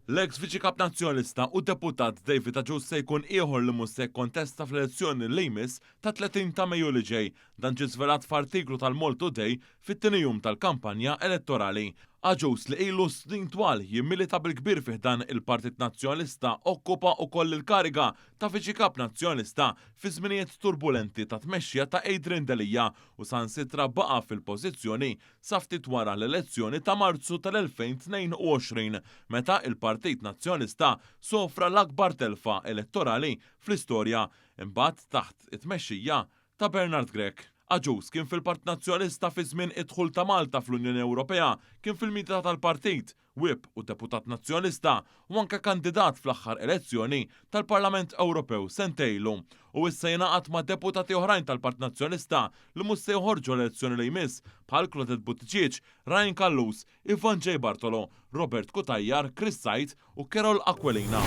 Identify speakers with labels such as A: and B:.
A: L-eks Viċi Kap Nazzjonalista u Deputat David Agius se jkun ieħor li mhux se jikkontesta fl-elezzjoni li jmiss tat-30 ta' Mejju li ġej. Dan ġie żvelat f'artiklu tal-Maltoday fit-tieni jum tal-kampanja elettorali. Agius li ilu snin twal jimmilita bil-kbir fi ħdan il-Partit Nazzjonalista okkupa ukoll il-kariga ta' Viċi Kap Nazzjonalista fi żminijiet turbulenti ta' tmexxija ta' Adrian Delia u saħansitra baqa' fil-pożizzjoni sa ftit wara l-elezzjoni ta' Marzu tal-2022 meta il-Partit Nazzjonalista sofra l-akbar telfa elettorali fl-istorja imbagħad taħt it-tmexxija ta' Bernard Grech. Agius kien fil-Partit Nazzjonalista fi żmien id-dħul ta' Malta fl-Unjoni Ewropea, kien fil-media tal-partit, whip u deputat Nazzjonalista u anke kandidat fl-aħħar elezzjoni tal-Parlament Ewropew sentejn ilu. U issa jingħaqad ma' deputati oħrajn tal-Partit Nazzjonalista li mhux se joħorġu l-elezzjoni li jmiss bħal Claudette Buttigieg, Ryan Callus, Ivan J. Bartolo, Robert Cutajar, Chris Said u Carol Aquilina.